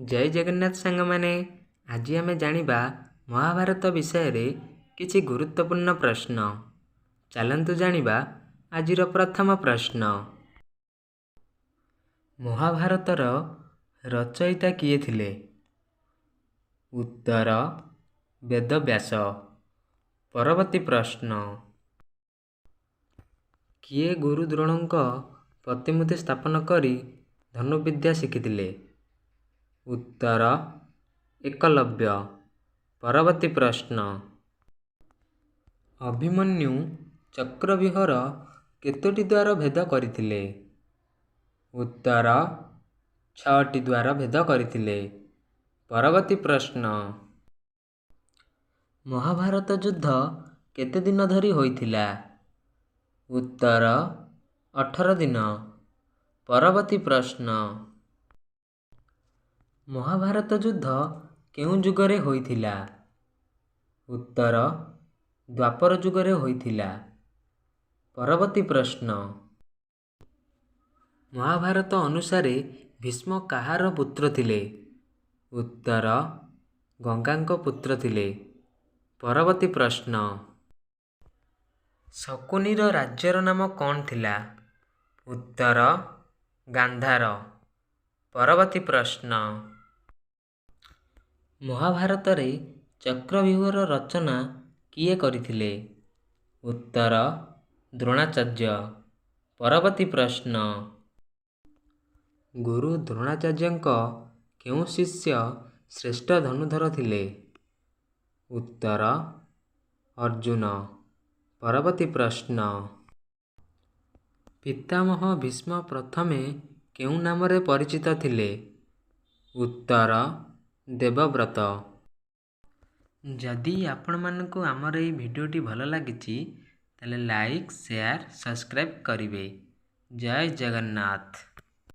ଜୟ ଜଗନ୍ନାଥ ସାଙ୍ଗମାନେ, ଆଜି ଆମେ ଜାଣିବା ମହାଭାରତ ବିଷୟରେ କିଛି ଗୁରୁତ୍ୱପୂର୍ଣ୍ଣ ପ୍ରଶ୍ନ। ଚାଲନ୍ତୁ ଜାଣିବା ଆଜିର ପ୍ରଥମ ପ୍ରଶ୍ନ। ମହାଭାରତର ରଚୟିତା କିଏ ଥିଲେ? ଉତ୍ତର ବେଦବ୍ୟାସ। ପରବର୍ତ୍ତୀ ପ୍ରଶ୍ନ। କିଏ ଗୁରୁ ଦ୍ରୋଣଙ୍କ ପ୍ରତିମୂର୍ତ୍ତି ସ୍ଥାପନ କରି ଧନୁର୍ବିଦ୍ୟା ଶିଖିଥିଲେ? ଉତ୍ତର ଏକଲବ୍ୟ। ପରବର୍ତ୍ତୀ ପ୍ରଶ୍ନ। ଅଭିମନ୍ୟୁ ଚକ୍ରବ୍ୟୁହର କେତୋଟି ଦ୍ୱାର ଭେଦ କରିଥିଲେ? ଉତ୍ତର ଛଅଟି ଦ୍ୱାର ଭେଦ କରିଥିଲେ। ପରବର୍ତ୍ତୀ ପ୍ରଶ୍ନ। ମହାଭାରତ ଯୁଦ୍ଧ କେତେ ଦିନ ଧରି ହୋଇଥିଲା? ଉତ୍ତର 18 ଦିନ। ପରବର୍ତ୍ତୀ ପ୍ରଶ୍ନ। ମହାଭାରତ ଯୁଦ୍ଧ କେଉଁ ଯୁଗରେ ହୋଇଥିଲା? ଉତ୍ତର ଦ୍ୱାପର ଯୁଗରେ ହୋଇଥିଲା। ପରବର୍ତ୍ତୀ ପ୍ରଶ୍ନ। ମହାଭାରତ ଅନୁସାରେ ଭୀଷ୍ମ କାହାର ପୁତ୍ର ଥିଲେ? ଉତ୍ତର ଗଙ୍ଗାଙ୍କ ପୁତ୍ର ଥିଲେ। ପରବର୍ତ୍ତୀ ପ୍ରଶ୍ନ। ଶକୁନିର ରାଜ୍ୟର ନାମ କ'ଣ ଥିଲା? ଉତ୍ତର ଗାନ୍ଧାର। ପରବର୍ତ୍ତୀ ପ୍ରଶ୍ନ। ମହାଭାରତରେ ଚକ୍ରବ୍ୟୁହର ରଚନା କିଏ କରିଥିଲେ? ଉତ୍ତର ଦ୍ରୋଣାଚାର୍ଯ୍ୟ। ପରବର୍ତ୍ତୀ ପ୍ରଶ୍ନ। ଗୁରୁ ଦ୍ରୋଣାଚାର୍ଯ୍ୟଙ୍କ କେଉଁ ଶିଷ୍ୟ ଶ୍ରେଷ୍ଠ ଧନୁର୍ଦ୍ଧର ଥିଲେ? ଉତ୍ତର ଅର୍ଜୁନ। ପରବର୍ତ୍ତୀ ପ୍ରଶ୍ନ। ପିତାମହ ଭୀଷ୍ମ ପ୍ରଥମେ କେଉଁ ନାମରେ ପରିଚିତ ଥିଲେ? ଉତ୍ତର ଦେବବ୍ରତ। ଯଦି ଆପଣମାନଙ୍କୁ ଆମର ଏହି ଭିଡ଼ିଓଟି ଭଲ ଲାଗିଛି, ତାହେଲେ ଲାଇକ୍, ସେୟାର, ସବସ୍କ୍ରାଇବ୍ କରିବେ। ଜୟ ଜଗନ୍ନାଥ।